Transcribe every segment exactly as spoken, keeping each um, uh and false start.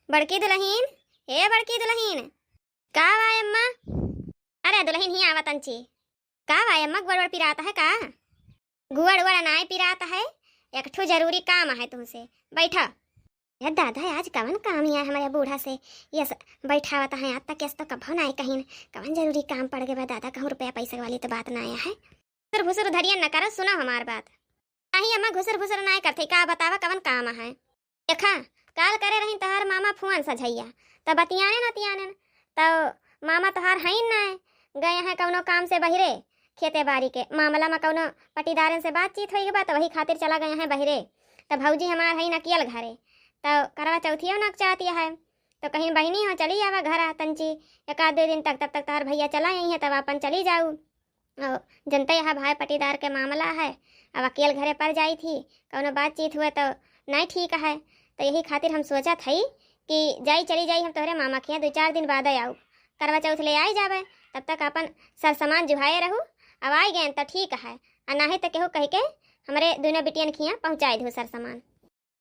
बड़की दुलहिन, हे बड़की दुलहिन। का बा अम्मा? अरे दुलहिन, हियाँ आवा तंची। का बा अम्मा, गोड़ वोड़ पिरात है का? गोड़ वोड़ नाय पिरात है, एक ठो जरूरी काम है तुमसे। बैठा। ए दादा, आज कवन काम आय हमरे बूढ़ा से, यस बैठावत है। आज तक यस तो कभो नाय कहिन, कवन जरूरी काम पड़ गए बा दादा, कहूँ रुपया पैसा वाली तो बात नाय है। घुसुर घुसुर धरिया न करो, सुनो हमार बात। नाही अम्मा, घुसुर घुसुर नाय करते, का बतावा कवन काम है? देखा, काल करे रही तोहार मामा फोन सझैया, त बतियाने न तियाने, त मामा तोहार हईन नाय, गए हैं कौनो काम से बहिरे, खेते बारी के मामला में कौनो पटीदारन से बातचीत होई बा, त वही खातिर चला गए हैं बहिरे। त भौजी हमार हईन अकेल घरे, त करवा चौथियो न चाहती है, त कहीं बहिनी हो चली आवा घरा तंची एक आध दो दिन तक, तब तक तोहार भैया चला आई हैं, तब अपन चली जाऊ। और जनते यहाँ भाई पटीदार के मामला है, अब अकेल घरे पड़ जाई थी, कौनो बातचीत हुए तो नहीं ठीक है। तो यही खातिर हम सोचत हई कि जाई, चली जाई हम तोहरे मामा खिया, दो चार दिन बाद आऊ, करवा चौथ ले आई जाबे, तब तक अपन सर सामान जुहाए रहू। अब आई गए तो ठीक है, और नाही तो केहू कह के हमरे दोनों बिटियन खिया पहुँचाई दू सर सामान।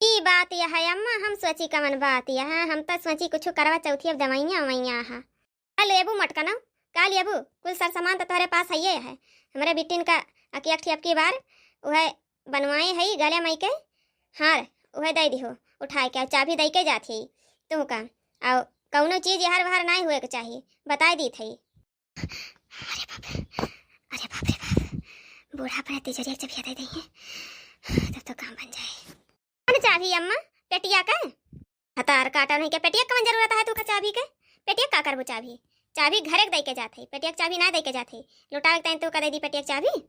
ई बात यह है अम्मा, हम सोची कवन बात यह है, हम तो सोची कुछ करवा चौथी अब दवाइयाँ ववाइयाँ है। का लेबू मटकनो, का लेबू? कुल सर सामान तो तोहरे पास हइये है। हमरे बिटिन का अकी अकठी अबकी बार उहे बनवाए हई गले मई के हार, उहे दे दिहो उठाए के, और चाबी दे के जात हई तू का। और कौनो चीज यहर वहर नाय हुए के चाही, बताए दीत हई। अरे बाप रे, अरे बाप रे बाप, बूढ़ा अपने तिजोरी एक चबिया दे दई है, तब तो काम बन जाए। कौन चाबी अम्मा? पेटिया का? हतार काटा नहीं के, पेटिया कवन जरूरत है तू का चाबी के? पेटिया का करबू चाबी? चाबी घरे के दई के जात है, पेटिया के चाबी ना दई के जात है। लुटावे के ताईं तू का दे दी पेटिया के चाबी?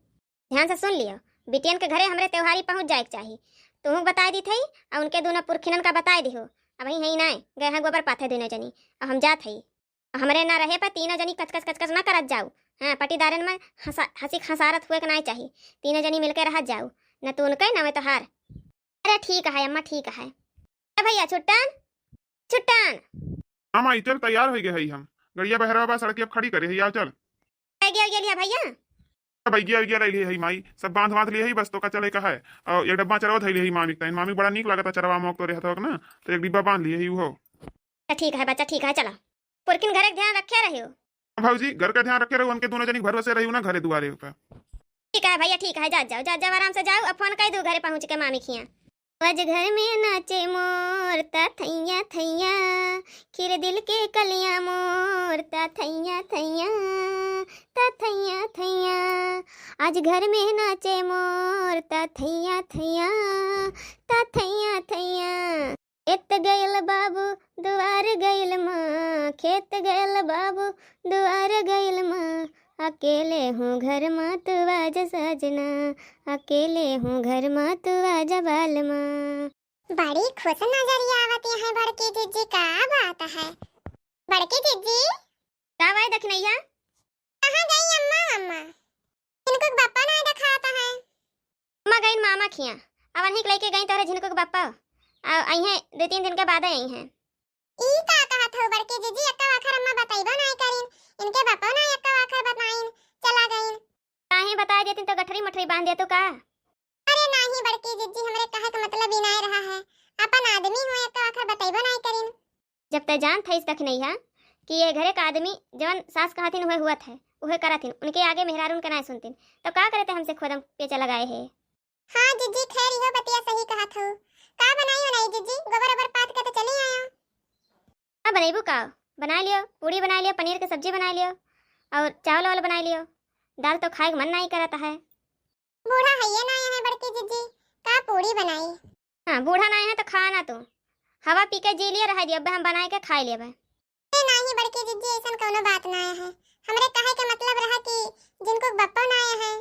ध्यान से सुन लियो, बिटियन के घरे हमरे त्योहारी पहुँच जाए के चाही। तू बता दी थई, और उनके दोनों पुरखिनन का बताए दिहो। अब ही है ना, गए हैं गोबर पाथे दोनों जनी, अब हम जात हई। हमरे ना रहे पर तीनों जनी कचकच कचकच ना करत जाऊ। हाँ, पटीदारन में हंसा-, हंसी खसारत हुए के नाय चाही। तीनों जनी मिलके रहत जाऊ, न तू उनके न मैं तोहार। अरे ठीक है अम्मा, ठीक है। ए भैया छुट्टन, छुट्टन। हाँ माई, चल तैयार हो गए हई हम। गड़िया बहरवा बा, सड़किया पे खड़ी करे हई, आओ चल। बैगिया उगिया लिया भैया। बैगिया उगिया ले लिए हई माई, सब बांध बांध लिए हई, बस तो का चले का है। और एक डब्बा चरवा धइले हई मामी के ताईं, मामी बड़ा नीक लागता चरवा मोक तोरे हथवा के ना, तो एक डिब्बा बांध लिए हई उहो। तो ठीक है बच्चा, ठीक है, चला। पुरखिन घरे के ध्यान रखे रहियो। हाँ भौजी, घर का ध्यान रखे रहो, उनके दोनों जनी के भरोसे रहियो ना घरे दुआरे का। ठीक है भैया, ठीक है, जा जाओ, जा जाओ, आराम से जाओ, अब फोन कर दू घरे पहुँच के मामी खिया। आज घर में नाचे मोर ता थैया थैया, खिर दिल के कलिया मोर ता थैया थैया, ता थैया थैया। आज घर में नाचे मोर ता थैया थैया, ता थैया थैया। खेत गयल बाबू दुआर गयल माँ, खेत गयल बाबू दुआर गयल माँ, अकेले हूँ घर माँ तू आजा सजना, अकेले हूँ घर माँ तू आजा बालमा। बड़ी खुश नजरिया आवत है बड़की जिज्जी, का बात है बड़की जिज्जी? का भाई दखिनैया? कहाँ गई अम्मा, अम्मा? झिनकू के बप्पा नाय देखात है। अम्मा गईन मामा खिया, अब अनही के लइके गईन तोहरे झिनकू के बप्पा। आ, अइहें दो तीन दिन के बादे अइहें। ई का कहत हो बड़की जिज्जी, एक्का आखर अम्मा बतइबो नाय करीन, इनके बप्पो नाय एक्का आखर बताइन, चला गईन। काहे बताए देतीन तो गठरी मठरी बांध देतू का? अरे नाही बड़की जिज्जी, हमरे कहे के मतलब ई नाय रहा है, अपन आदमी हुए एक्का आखर बतइबो नाय करीन। जब तै जानत हईस दखिनैया कि ये घरे का आदमी जवन सास कहथिन उहे हुअत है, उहे करथिन, उनके आगे मेहरारून के नाय सुनतिन, तो का करे तै हमसे खोदम पेचा लगाए है? हाँ जिज्जी, खैर इहो बतिया सही कहत हऊ। का बनाई हो नाई जिज्जी, गोबर ओबर पाथ के तो चली आयो। का बनैबू का? बनाए लियो, पूड़ी बनाए लियो, पनीर के सब्जी बनाए लियो और चावल वावल बनाए लियो। दाल तो खाए के मन नाई करत है। बूढ़ा हइये नाय है बड़की जिज्जी, का पूड़ी बनाई? हाँ, बूढ़ा नाय है तो खा ना तू, हवा पी के जी लियो, रह दियो, अब हम बनाए के खाए लेबे। ए नाही बड़की जिज्जी, ऐसन कौनो बात नाय है, हमरे कहे के मतलब रहा कि झिनकू के बप्पो नाय है।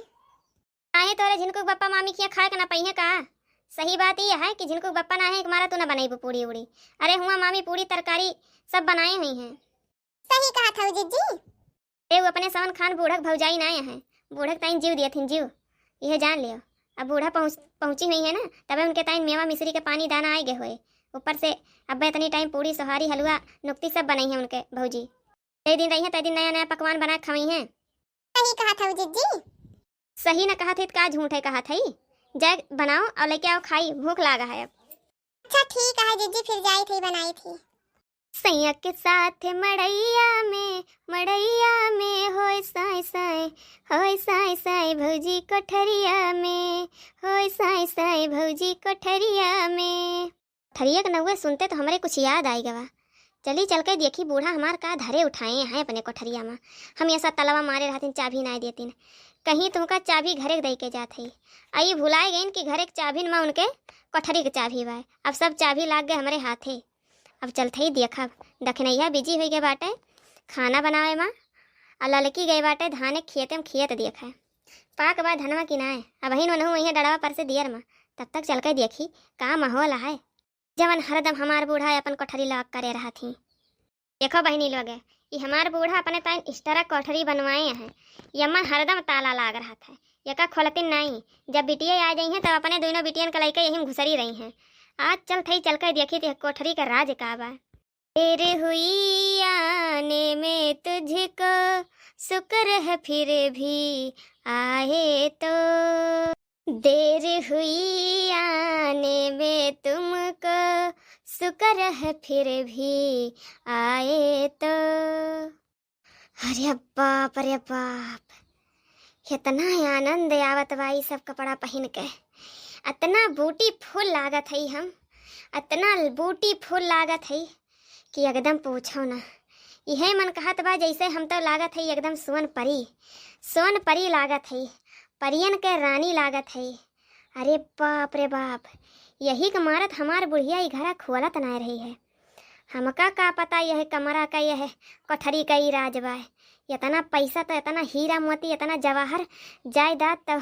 काहे तोरे झिनकू के बप्पा मामी खिया खाए के ना पइहे का? सही बात ई है कि झिनकू के बप्पा नाय है, एक मारा तू ना बनैबू पूड़ी उड़ी। अरे हुआ मामी पूड़ी तरकारी सब बनाए हुई हैं। सही कहत हऊ जिज्जी। ए, उ अपने सवन खान बूढ़क भौजाई नाय है, बूढ़क ताइन जीव दियथिन जीव, इहे जान लियो। अब बूढ़ा पहुँच-, पहुँची हुई है ना, तबे उनके ताइन मेवा मिश्री के पानी दाना आए गए होए। ऊपर से अब इतनी टाइम पूड़ी सोहारी हलवा नुक्ती सब बनाई है उनके भौजी। जे दिन रही है ते दिन नया नया पकवान बना के खवाई है। सही कहत हऊ जिज्जी। सही न कहत है त का झूठ है कहत है? जाए बनाओ और लेके आओ खाई, भूख लागा है अब। अच्छा ठीक है जिज्जी, फिर जाई थी बनाई थी। सैया के साथ मड़ैया में, मड़ैया में होय साय साय, होय साय साय भौजी कोठरिया में, होय साय साय भौजी कोठरिया में। कोठरिया के नउवे सुनते तो हमरे कुछ याद आइ गवा। चली चल के देखी बूढ़ा हमार का धरे उठाए हैं अपने कोठरिया में। हम ऐसा तलवा मारे रहतीन, चाभी नाय देतीन। कहीं तुमका चाभी घरे के दई के जात है। आई भुलाए गईन कि घरे के चाभी न मा उनके कोठरी के चाभी बाय। अब सब चाभी लाग गए हमरे हाथे। अब चलत ही देखब, दखिनैया बिजी होइ गए बाटे खाना बनावे मा, आ ललकी गए बाटे धाने खेते में खेत देखे। पाक बा धनवा कि नाय, अबहिन ओनहु वहीं डड़वा पर से दियर मा, तब तक चल के देखी का माहौल है। जवन हरदम हमार बूढ़ा अपन कोठरी लॉक करे रहत ही। देखो बहिनी लोगे, ई हमार बूढ़ा अपने ताईं इस तरह कोठरी बनवाए हैं, यमन हरदम ताला लाग रहत है, यका खोलतिन नाई। जब बिटिये आ जाई हैं तब अपने दोनों बिटियन के लइके यही में घुसरी रही हैं। आज चल थई चल के देखी ते कोठरी के राज का बा। देर हुई आने में तुझको, शुक्र है फिर भी आए तो। देर हुई आने में तुमको, शुक्र है फिर भी आए तो। अरे बाप रे बाप, इतना आनंद आवत बा ई सब कपड़ा पहिन के, अतना ब्यूटीफुल लागत हई हम, अतना ब्यूटीफुल लागत हई कि एकदम पूछो ना। इहे मन कहत बा जैसे हम तो लागत हई एकदम सोन परी, सोन परी लागत हई, परियन के रानी लागत हई। अरे बाप रे बाप, यही के मारत हमार बुढ़िया ई घरा खोलत नाय रही है। हमका का पता यह कमरा का, यह कोठरी का ई राज बा। इतना पैसा तो, इतना हीरा मोती, इतना जवाहर जायदाद तो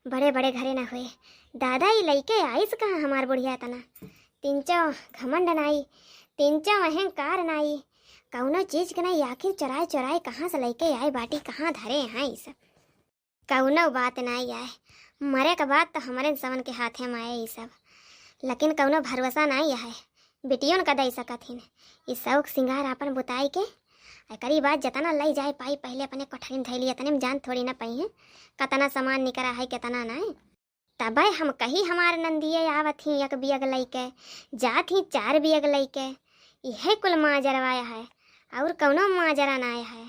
बड़े बड़े घरे ना हुए। दादा ई लइके आइस कहाँ हमार बुढ़िया इतना? तिनचो घमंड नाई, तिनचो अहंकार नाई, कौनो चीज के नाई। आखिर चोराए चोराए कहाँ से लइके आए बाटी, कहाँ धरे हैं ई सब? कौनो बात नाई आए, मरे के बाद तो हमरे सवन के हाथे में आए ई सब, लेकिन कौनो भरोसा नाई आए, बिटियोन का दे सकत हिन। ई शौक सिंगार आपन बुताई के, एकरी बाद जतना लई जाए पाई पहले अपने कोठरी में धैली, इतने में जान थोड़ी ना पाई है कतना सामान निकरा है, कितना नाई। तबे हम कही हमार नंदिये आवत ही एक बियग लइके, जात ही चार बियग लइके। इहे कुल माजरवा है, और कौनो माजरा नाय है।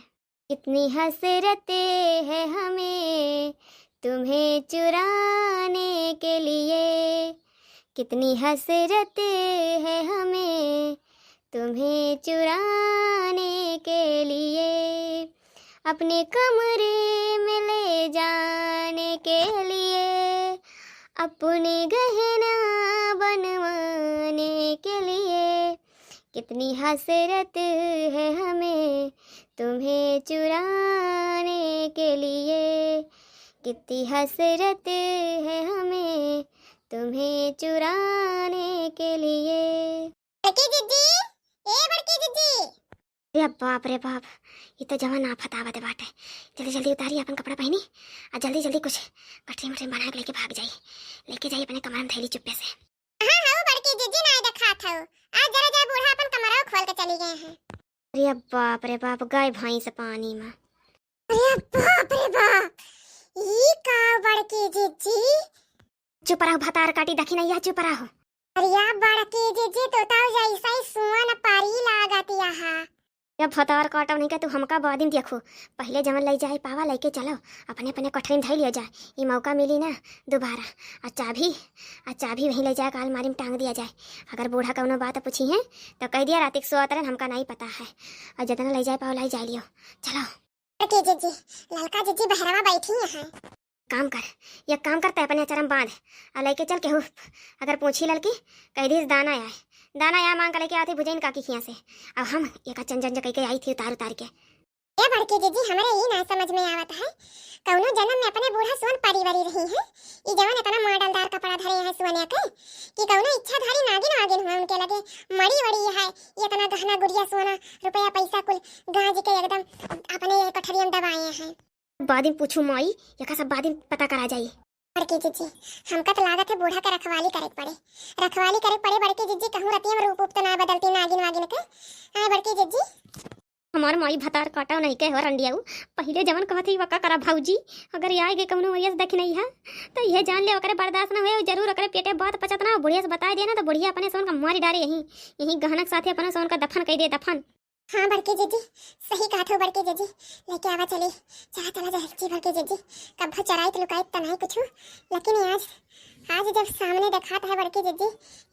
कितनी हसरत है हमें तुम्हें चुराने के लिए, कितनी हसरत है हमें तुम्हें चुराने के लिए, अपने कमरे में ले जाने के लिए, अपने गहना बनवाने के लिए। कितनी हसरत है हमें तुम्हें चुराने के लिए, कितनी हसरत है हमें तुम्हें चुराने के लिए। बड़की जिज्जी, ए बड़की जिज्जी। अरे बाप रे बाप, ई तो जवन आफत आवत बाटे। जल्दी जल्दी उतारी अपन कपड़ा पहिनी, आ जल्दी जल्दी कुछ कठरी मठरी बना के लेके भाग जाई, लेके जाई अपने कमरा में धैली चुप्पे से। कहाँ हऊ बड़की जिज्जी, नाय देखात हऊ। आज जरा जरा बूढ़ा अपन कमरा खोल के चली गए हैं। अरे बाप रे बाप, गए भैंस पानी में। अरे बाप रे बाप, ई का बड़की जिज्जी? चुप रहो, भतार काटी दखिनैया, चुप रहो। अरे बड़की जिज्जी, तू तो जैसे ही सुअन परी लागत यहाँ। जब भतार काटब नहीं के तू हमका बादिन देखो, पहले जवन लई जाए पावा लइके चलो, अपने अपने कोठरी में धई लियो जाए, ई मौका मिली ना दोबारा। आ चाभी, आ चाभी वहीं लई जाए, अलमारी में टांग दिया जाए। अगर बूढ़ा कौनो बात पूछी है तो कह दिया रात के सोत रहन, हमका नहीं पता है। और जितना लई जाए पावा लई जाए लियो, चलो। बड़की जिज्जी, ललका जिज्जी बहरवा बैठी हैं। काम कर, एक काम कर, तै अपने अचरम बांध, आ लइके चल केहू अगर पूछी ललकी, कह दीस दाना आए, दाना आए मांग के लेके आती भुजैन काकी खिया से। अब हम एक चंजन जकई के आई थी उतार उतार के। ए बड़की जिज्जी, हमरे ई ना समझ में आवत है, कौनो जन्म में अपने बूढ़ा सोन परी वरी रही है, ई जवन इतना मॉडलदार कपड़ा धरे हैं सोने के, कि कौनो इच्छाधारी नागिन वागिन हुआ उनके लगे, मड़ी वड़ी है, ये इतना गहना गुड़िया सोना रुपया पैसा कुल गांज के एकदम अपने ये कोठरिया में दबाए हैं। बादिन पूछू माई, यका सब बादिन पता करा जाई। बड़की जिज्जी, हमका तो लागत है बूढ़ा के रखवाली करे के पड़े, रखवाली करे के पड़े बड़की जिज्जी, कहूँ रतिया में रूप रूप तो ना बदलती नागिन वागिन के। आए बड़की जिज्जी। हमार माई भतार काटा नहीं के हो रंडियाऊ, पहिले जवन कहत ही वका करा भौजी। अगर आए गए कौनो वरिया से दखिनई है, तो यह जान ले ओकरे बर्दाश्त ना होए, जरूर ओकरे पेटे बात पचत ना हो। बुढ़िया से बताए देना तो बुढ़िया अपने सोन का मारी डारे यहीं, यहीं गहना के साथे अपने सोन का दफन कई दे, दफन। हाँ बड़की जीजी, सही कहत हो बड़की जीजी। लेके आवा चली, चला चला जल्दी बड़की जीजी। कब चराइत लुकाइत त नहीं कुछ, लेकिन आज, आज जब सामने देखात है बड़की जीजी,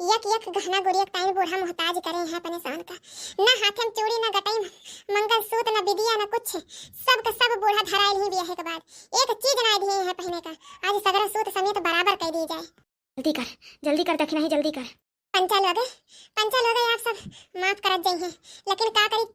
यक यक गहना गुड़िया के ताईं बूढ़ा मोहताज करे हैं अपने सोन का। ना हाथे में चूड़ी, ना गटई में मंगलसूत्र, ना बिदिया, ना कुछ, सब का सब बूढ़ा धराइल ही बियाहे के बाद एक चीज ना दिए हैं पहने का। आज सगरा सूत समेत बराबर कर दी जाए। जल्दी कर, जल्दी कर, दखिनही जल्दी कर। पंचा लोग, पंचा लोग, आप सब माफ करत जइहें, लेकिन का करी,